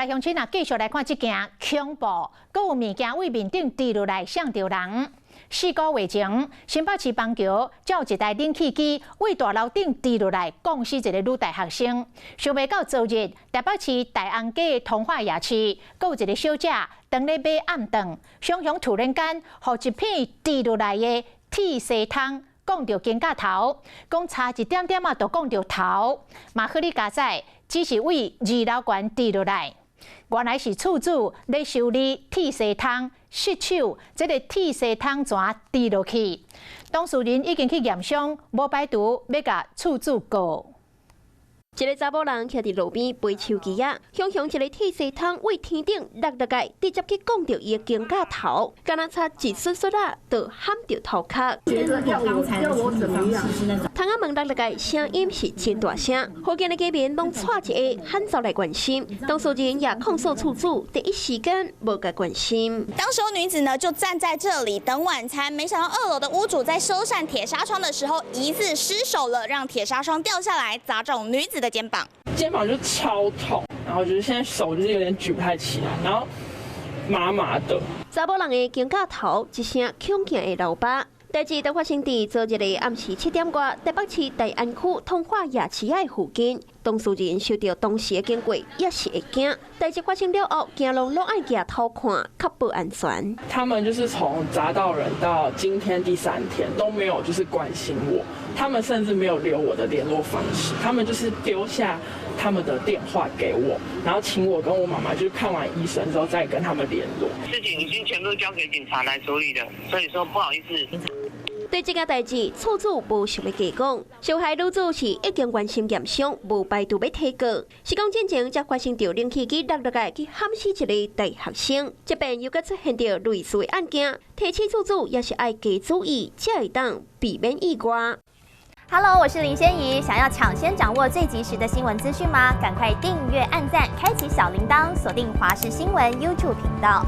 來鄉親啊，繼續來看這件恐怖，閣有物件對面頂跌落來，摔著人。4個月前，新北市板橋才有一台冷氣機對大樓頂跌落來，摃死一个女大學生。想袂到昨日，台北市大安街通化夜市，閣有一个小姐當咧買暗頓，雙雄突然間，予一片跌落來的鐵絲窗摃著肩胛頭，講差一點點仔，就摃著頭。嘛好哩佳哉，只是對二樓懸跌落來。原來是厝主咧修理鐵絲窗，失手這个鐵絲窗逝跌落去，當事人已經去驗傷，無排除欲共厝主告。一个查某人徛佇路邊背手機仔，雄雄一个鐵絲窗對天頂落落來，直接去摃著伊的肩胛頭，敢若差一絲絲仔，就撼著頭殼。覺得要我怎麼樣？窗仔門落落來，聲音是真大聲，附近的居民攏掣一下喊走來關心，當事人也控訴厝主，第一時間無共關心。當時候女子呢就站在這裡等晚餐，沒想到二樓的屋主在修繕鐵紗窗的時候，疑似失手了，讓鐵紗窗掉下來，砸中女子的肩膀。肩膀就超痛，然後就是現在手就是有點舉不太起來，然後麻麻的。查某人的肩胛頭一聲強勁的流巴，代誌就發生佇昨日的暗時7點外，台北市大安區通化夜市仔附近，當事人收著當時的經過，也是會驚。代誌發生了後，行路攏愛舉頭看，確保安全。他們就是從砸到人到今天第三天都沒有就是關心我，他們甚至沒有留我的聯絡方式，他們就是丟下他們的電話給我，然後請我跟我媽媽就是看完醫生之後再跟他們聯絡。事情已經全部交給警察來處理了，所以說不好意思。對這件代誌，厝主無想欲加講。受害女子是已經完成驗傷，無排除欲提告。是講進前才發生著冷氣機落落來去撼死一個大學生，這擺又閣出現著類似的案件，提醒厝主也是愛加注意，才會當避免意外。 Hello，我是林仙怡。想要搶先掌握最及時的新聞資訊嗎？趕快訂閱、按讚、開啟小鈴鐺，鎖定華視新聞 YouTube 頻道。